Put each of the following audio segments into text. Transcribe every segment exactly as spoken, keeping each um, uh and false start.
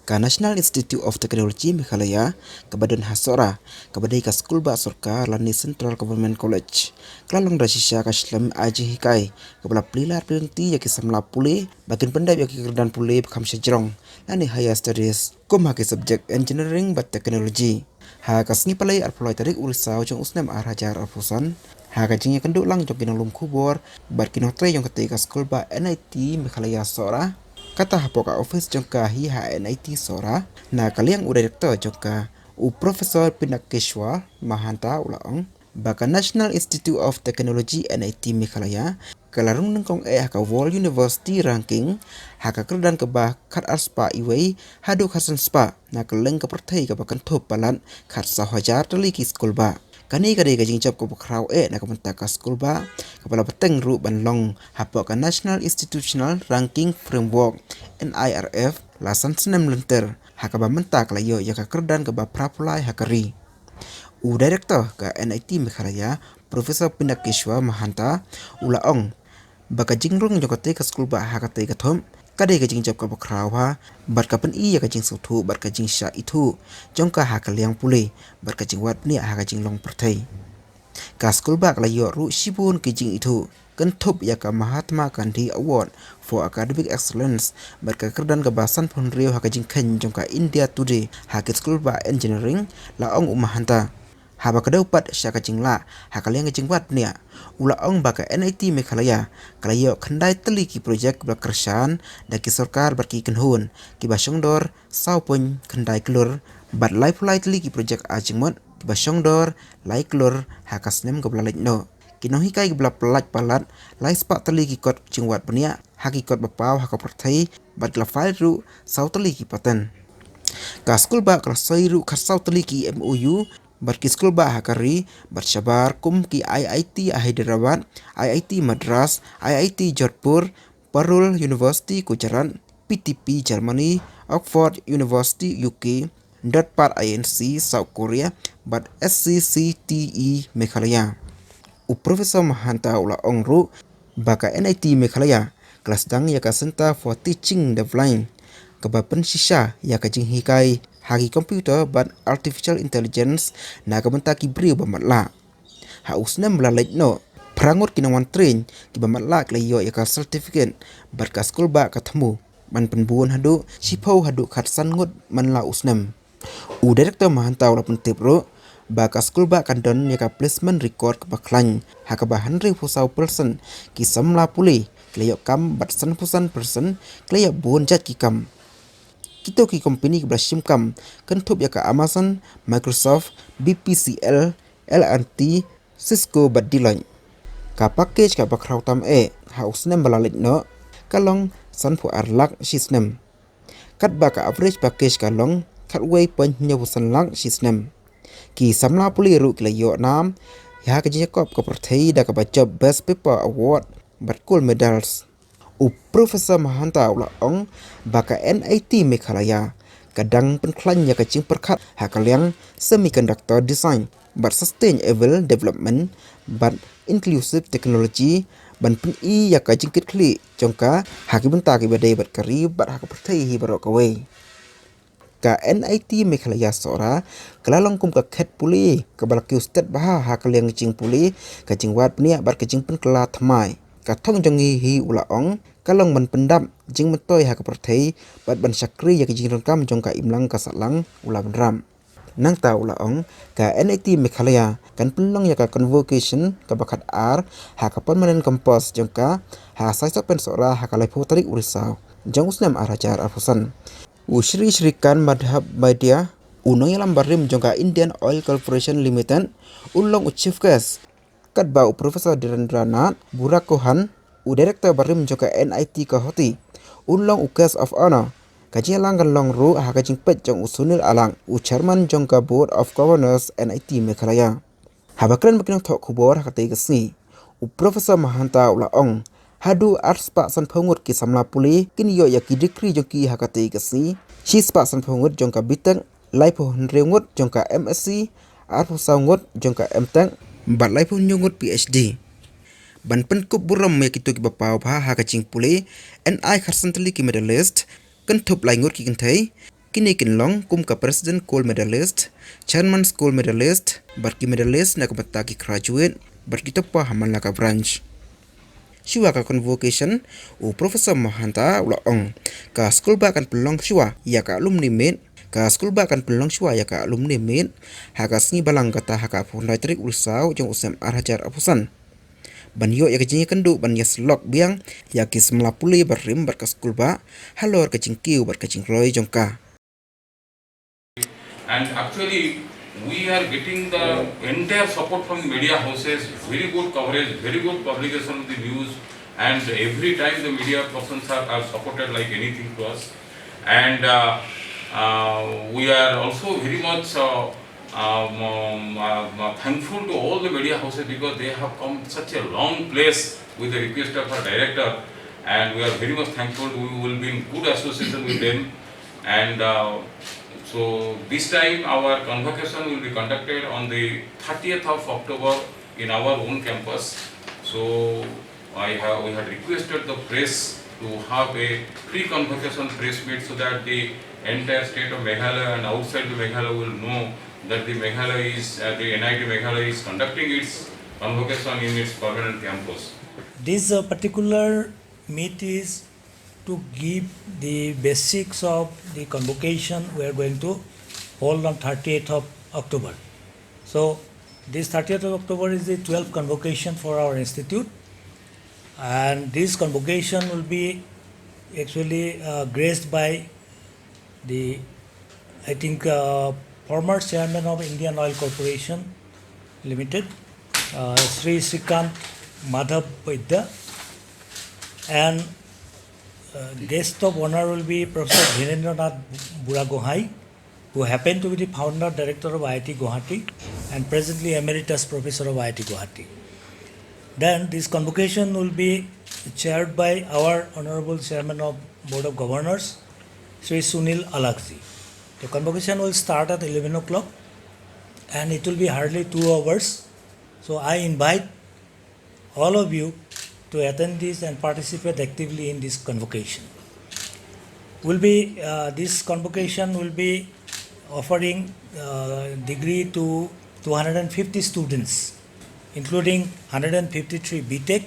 Ka National Institute of Technology Meghalaya, kaba don ha Sohra, kaba dei ka skulbah sorkar lane Central Government College, ka la long da shisha ka shlem ai jinghikai kaba la plie lad plie lynti ïa ki samla pule ba kin pyndep ïa ki kyrdan pule ba kham shajrong lane higher studies, kum ha ki subject engineering bad technology. Ha ka sngi Palei arphew lai tarik u Risaw jong u snem ar hajar arphew san, ha ka jingïakynduh lang jong ki nonglum khubor bad ki nongtrei jong katei ka skulbah N I T Meghalaya Sohra, kata hapoh ka office jong ka hi ha N I T Sohra, na ka liang u director jong ka, u Professor Pinakeshwar Mahanta, u la ong ba ka National Institute of Technology, N I T Meghalaya, ka la rung nyngkong eh ha ka World University Ranking ha ka kyrdan kaba khat ar spah wei haduh khat san spah na kylleng ka pyrthei, kaba kynthup palat khat saw hajar tylli ki skulbah. Kane ka dei ka jingjop kaba khraw eh na ka bynta ka skulbah, kaba la bteng ruh ban long hapoh ka National Institutional Ranking Framework, N I R F, la san snem lynter, ha kaba mynta ka la ïoh ïa ka kyrdan kaba phra phew lai ha ka ri. U director ka N I T Meghalaya, Professor Pinakeshwar Mahanta, u la ong ba ka jingrung jong katei ka skulbah ha katei ka thup ka dei ka jingjop kaba khraw bha, bad ka pyni ïa ka jingsngewthuh bad ka jingshah ithuh jong ka ha ka liang pule bad ka jingwad bniah ha ka jinglong pyrthei. Ka skulbah ka la ïoh ruh shibun ki jingithuh, kynthup ïa ka Mahatma Gandhi Award for Academic Excellence bad ka kyrdan kaba sanphew hynriew ha ka jingkheiñ jong ka India Today ha ki skulbah engineering, la ong u Mahanta. Haba kdew pat sha ka jinglah ha ka liang ka jingwad bniah, u la ong ba ka N I T Meghalaya ka la ïoh khyndai tylli ki projek ba la kyrshan da ki sorkar bad ki kynhun, kiba shongdor saw point khyndai klur, bad laiphew lai tylli ki projek ar jingmut, kiba shongdor lai klur ha ka snem kaba la leit noh. Ki nonghikai kiba la pyllait palat lai spah tylli ki kot jingwad bniah ha ki kot ba paw ha ka pyrthei, bad ki la file ruh saw tylli ki patent. Ka skulbah ka la soi ruh khat saw tylli ki M O U bad ki skulbah ha ka ri bad shabar, kum ki I I T Hyderabad, I I T Madras, I I T Jodhpur, Parul University Gujarat, P T P Germany, Oxford University U K, Dot Pat I N C South Korea, bad S C C T E Meghalaya. U Professor Mahanta u la ong ruh ba ka N I T Meghalaya ka la sdang ïa ka Centre for Teaching the Blind, kaba pynshisha ïa ka jinghikai ha ki computer bad artificial intelligence na ka bynta ki briew ba matlah. Ha u snem ba la leit noh, phra ngut ki nongwan train kiba matlah ki la ïoh ïa ka certificate, bad ka skulbah ka thmu ban pynbun haduh shiphew haduh khat san ngut man la u snem. U Director Mahanta u la pyntip ruh ba ka skulbah kan don ïa ka placement record kaba khlaiñ, ha kaba hynriewphew saw percent ki samla pule ki la ïoh kam bad sanphew san percent ki la ïoh bun jait ki kam. Kito ki company kiba la shim kam kynthup ïa ka Amazon, Microsoft, B P C L, L and T, Cisco bad Deloitte. Ka package kaba khraw tam eh ha u snem ba la leit noh ka long sanphew ar lak shi snem, katba ka average package ka long khatwei point hynñiewphew san lak shi snem. Ki samla pule ruh ki la ïoh nam ha ka jingïakop ka pyrthei da kaba jop Best Paper Award bad Gold Medals. U Professor Mahanta u la ong ba ka N I T Meghalaya ka dang pynkhlaiñ ïa ka jingpyrkhat ha ka liang semiconductor design bad sustainable development bad inclusive technology, ban pyni ïa ka jingkitkhlieh jong ka ha ki bynta kiba dei bad ka ri bad ha ka pyrthei hi baroh kawei. Ka N I T Meghalaya Sohra ka la long kum ka khet pule kaba la kiew stet bha ha ka liang jingpule, ka jingwad bniah bad ka jingpynkylla thymmai. Ka thong jong ngi hi, u la ong, ka long ban pyndap jingmyntoi ha ka pyrthei bad ban shakri ïa ka jingdonkam jong ka imlang ka sahlang, u la bynrap. Nangta u la ong, ka N I T Meghalaya kan pynlong ïa ka convocation kaba khat ar ha ka permanent campus jong ka ha Saisok Pynsohra ha ka laiphew tarik u Risaw jong u snem ar hajar arphew san. U Shri Shrikant Madhab Vaidya, u nongïalam barim jong ka Indian Oil Corporation Limited, un long u chief guest. Katba u Professor Dhirendranath Burakohan, u director barim jong ka N I T Guwahati, un long u guest of honour. Ka jingïalang kan long ruh ha ka jingpeit jong u Sunil Alak, u chairman jong ka Board of Governors N I T Meghalaya. Haba kren bad ki nongthoh khubor ha katei ka sngi, u Professor Mahanta u la ong, haduh arspah sanphew ngut ki samla pule kin ïoh ïa ki degree jong ki ha katei ka sngi, shispah sanphew ngut jong ka B Tech, laiphew hynriew ngut jong ka M Sc, arphew saw ngut jong ka M Tech, bad laiphew hynñiew ngut P H D. Ban pynkup burom ïa kito kiba paw bha ha ka jingpule, yn ai khatsan tylli ki medalist, kynthup lai ngut ki kynthei, Kine kin long kum ka President Gold Medalist, Chairman's Gold Medalist, bad ki medalist na ka bynta ki graduate bad ki topper ha man la ka branch. Shuwa ka convocation, u Professor Mahanta u la ong, ka skulbah kan pynlong shuwa ïa ka alumni meet, ka skulbah kan pynlong shuwa ïa ka alumni meet ha ka sngi Balang kata ha ka phew hynriew tarik u Risaw jong u snem ar hajar arphew san, ban ïoh ïa ka jingïakynduh ban ïasyllok biang ïa ki samla pule barim bad ka skulbah halor ka jingkiew bad ka jingroi jong ka. And actually, we are getting the entire support from media houses, very good coverage, very good publication of the news, and every time the media persons are, are supported like anything to us. And uh, uh, we are also very much uh, um, um, uh, uh, thankful to all the media houses because they have come such a long place with the request of our director, and we are very much thankful. We will be in good association with them. And uh, so this time our convocation will be conducted on the thirtieth of October in our own campus. So I have, we had requested the press to have a pre-convocation press meet so that the entire state of Meghalaya and outside the Meghalaya will know that the Meghalaya is, uh, the N I T Meghalaya is conducting its convocation in its permanent campus. This uh, particular meet is to give the basics of the convocation we are going to hold on thirtieth of October. So this thirtieth of October is the twelfth convocation for our institute, and this convocation will be actually uh, graced by the, I think, uh, former chairman of Indian Oil Corporation Limited, uh, Sri Srikant Madhav Vaidya, and uh, guest of honor will be Professor Dhirendra Nath Buragohai, who happened to be the founder director of I I T Guwahati and presently emeritus professor of I I T Guwahati. Then this convocation will be chaired by our honorable chairman of Board of Governors, Sri Sunil Alagji. The convocation will start at eleven o'clock and it will be hardly two hours. So I invite all of you to attend this and participate actively in this convocation. Will be uh, this convocation will be offering uh, degree to two hundred fifty students, including one hundred fifty-three B Tech,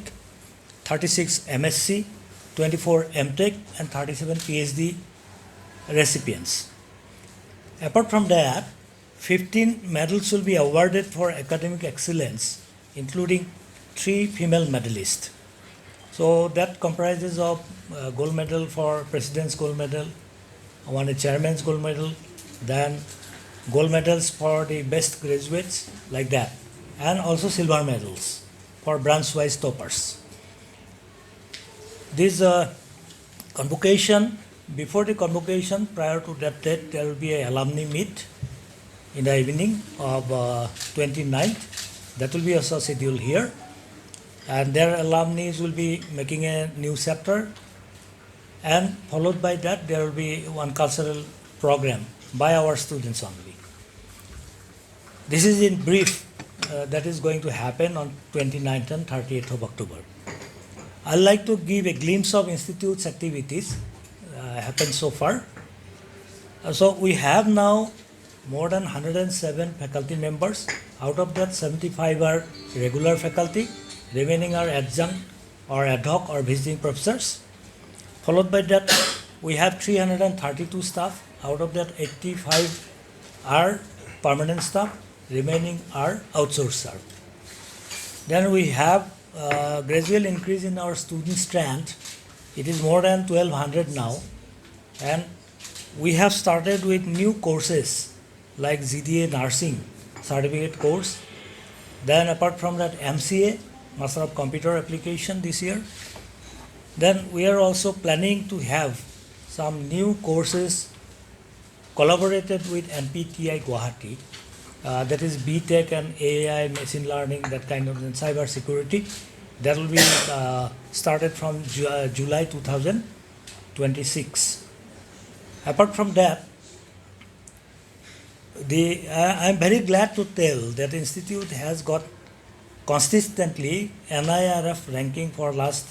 thirty-six M S C, twenty-four M Tech, and thirty-seven P H D recipients. Apart from that, fifteen medals will be awarded for academic excellence, including three female medalists. So that comprises of uh, gold medal for President's Gold Medal, one a Chairman's Gold Medal, then gold medals for the best graduates, like that, and also silver medals for branch-wise toppers. This uh, convocation, before the convocation, prior to that date, there will be a alumni meet in the evening of uh, twenty-ninth. That will be also scheduled here. And their alumni will be making a new chapter. And followed by that, there will be one cultural program by our students only. This is in brief uh, that is going to happen on twenty-ninth and thirtieth of October. I'd like to give a glimpse of institute's activities uh, happened so far. Uh, so we have now more than one hundred seven faculty members. Out of that, seventy-five are regular faculty, remaining are adjunct or ad hoc or visiting professors. Followed by that, we have three hundred thirty-two staff. Out of that, eighty-five are permanent staff, remaining are outsourced staff. Then we have uh, gradual increase in our student strength. It is more than twelve hundred now, and we have started with new courses like Z D A nursing certificate course. Then apart from that, M C A, Master of Computer Application this year. Then we are also planning to have some new courses collaborated with M P T I Guwahati, uh, that is B Tech and A I, machine learning, that kind of, and cyber security. That will be uh, started from Ju- uh, July two thousand twenty-six. Apart from that, the, uh, I'm very glad to tell that institute has got consistently N I R F ranking for last,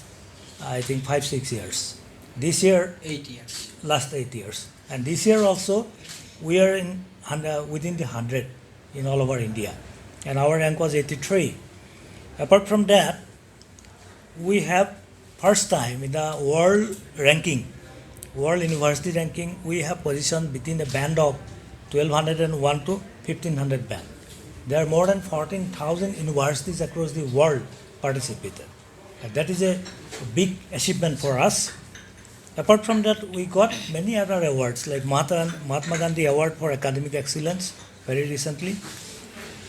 I think, five, six years. This year, Eight years. Last eight years. And this year also, we are in hundred, within the hundred in all over India. And our rank was eighty-three. Apart from that, we have first time in the world ranking, world university ranking, we have position between the band of twelve hundred and one to fifteen hundred band. There are more than fourteen thousand universities across the world participated. And that is a big achievement for us. Apart from that, we got many other awards like Mahatma Mahatma Gandhi Award for Academic Excellence very recently.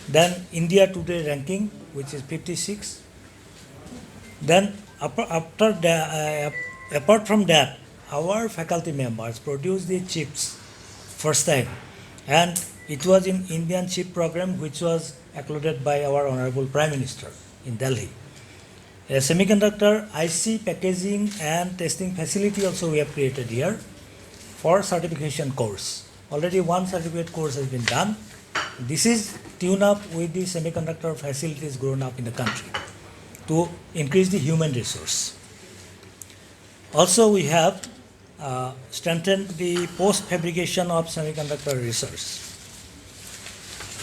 Then India Today ranking, which is fifty-six. Then ap- after the, uh, ap- apart from that, our faculty members produced the chips first time, and it was in Indian chip program, which was accluded by our Honorable Prime Minister in Delhi. A semiconductor I C packaging and testing facility also we have created here for certification course. Already one certificate course has been done. This is tuned up with the semiconductor facilities grown up in the country to increase the human resource. Also, we have uh, strengthened the post fabrication of semiconductor research.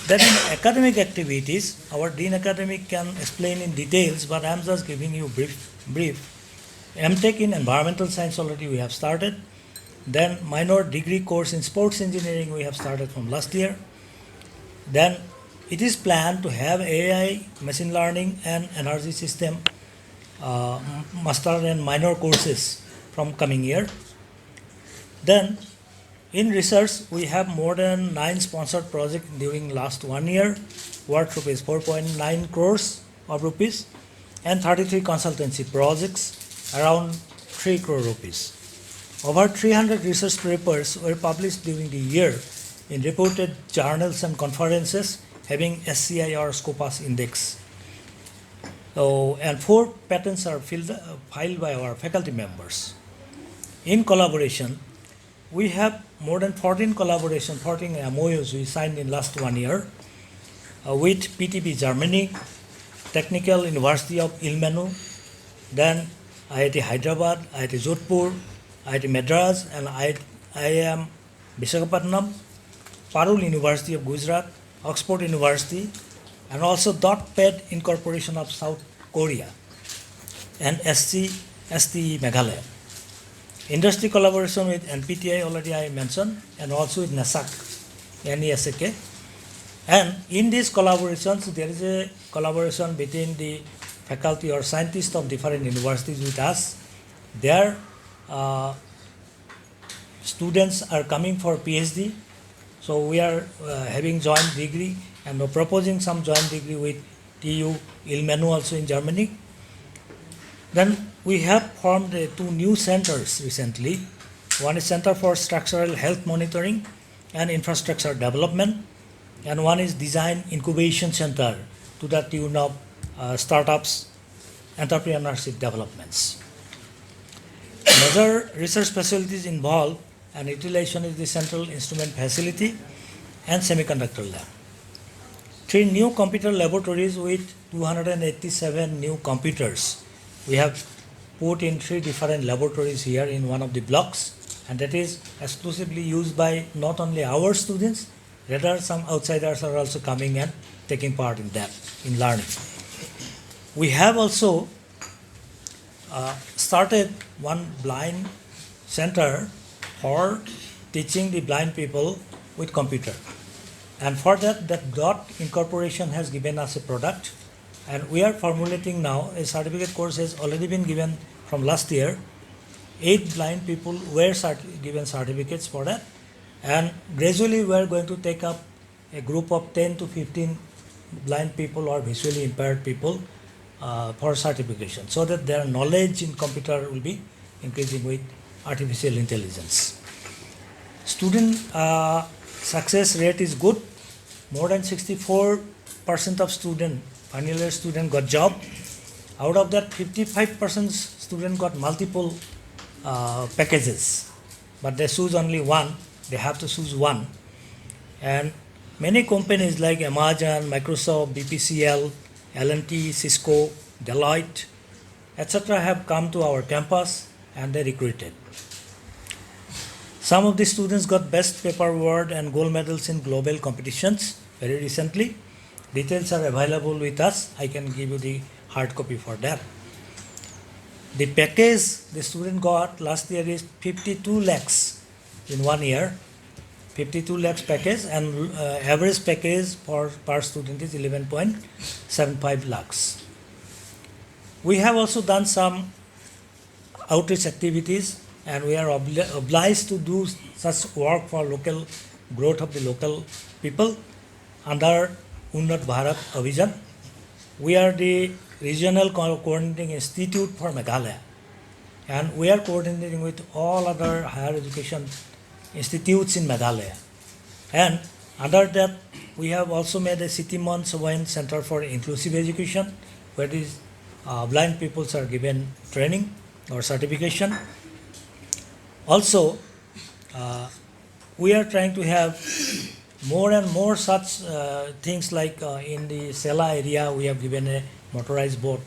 Then, in academic activities, our Dean Academic can explain in details, but I'm just giving you brief. Brief. M Tech in environmental science already we have started. Then minor degree course in sports engineering we have started from last year. Then it is planned to have A I, machine learning, and energy system uh, master and minor courses from coming year. Then in research, we have more than nine sponsored projects during last one year, worth rupees four point nine crores of rupees, and thirty-three consultancy projects, around three crore rupees. Over three hundred research papers were published during the year in reported journals and conferences having S C I or Scopus index. So, and four patents are filed, uh, filed by our faculty members. In collaboration, we have more than fourteen collaboration, fourteen M O Us we signed in last one year uh, with P T B Germany, Technical University of Ilmenau, then I I T Hyderabad, I I T Jodhpur, I I T Madras, and I I M Visakhapatnam, Parul University of Gujarat, Oxford University, and also Dot Pad Incorporation of South Korea, and S C S T Meghalaya. Industry collaboration with N P T I already I mentioned, and also with NESAK, N E S A K. And in these collaborations, there is a collaboration between the faculty or scientists of different universities with us. Their uh, students are coming for P H D. So we are uh, having joint degree and we're proposing some joint degree with T U Ilmenau also in Germany. Then we have formed uh, two new centers recently. One is Center for Structural Health Monitoring and Infrastructure Development, and one is Design Incubation Center to the tune of uh, startups, entrepreneurship developments. Major research facilities involved and utilization is the Central Instrument Facility and Semiconductor Lab. Three new computer laboratories with two hundred eighty-seven new computers. We have put in three different laboratories here in one of the blocks, and that is exclusively used by not only our students, rather some outsiders are also coming and taking part in that, in learning. We have also uh, started one blind center for teaching the blind people with computer. And for that, that Dot Incorporation has given us a product. And we are formulating now, a certificate course has already been given from last year. Eight blind people were cert- given certificates for that. And gradually, we are going to take up a group of ten to fifteen blind people or visually impaired people uh, for certification, so that their knowledge in computer will be increasing with artificial intelligence. Student uh, success rate is good. More than sixty-four percent of student, final year student, got job. Out of that, fifty-five percent student got multiple uh, packages, but they choose only one. They have to choose one. And many companies like Amazon, Microsoft, B P C L, L and T, Cisco, Deloitte, et cetera have come to our campus and they recruited. Some of the students got best paper award and gold medals in global competitions very recently. Details are available with us. I can give you the hard copy for that. The package the student got last year is fifty-two lakhs in one year. fifty-two lakhs package, and uh, average package for per student is eleven point seven five lakhs. We have also done some outreach activities, and we are obli- obliged to do such work for local growth of the local people under Unnat Bharat Abhijan. We are the regional co- coordinating institute for Meghalaya, and we are coordinating with all other higher education institutes in Meghalaya. And under that, we have also made a City Mon Sobain Center for Inclusive Education, where these uh, blind peoples are given training or certification. Also, uh, we are trying to have more and more such uh, things, like uh, in the Sela area, we have given a motorized boat,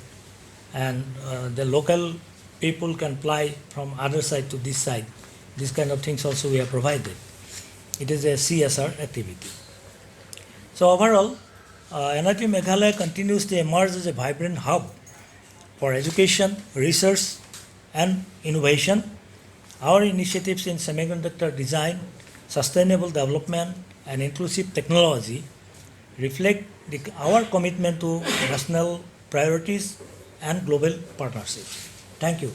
and uh, the local people can fly from other side to this side. This kind of things also we have provided. It is a C S R activity. So overall, uh, N I T Meghalaya continues to emerge as a vibrant hub for education, research, and innovation. Our initiatives in semiconductor design, sustainable development, and inclusive technology reflect the, our commitment to national priorities and global partnerships. Thank you.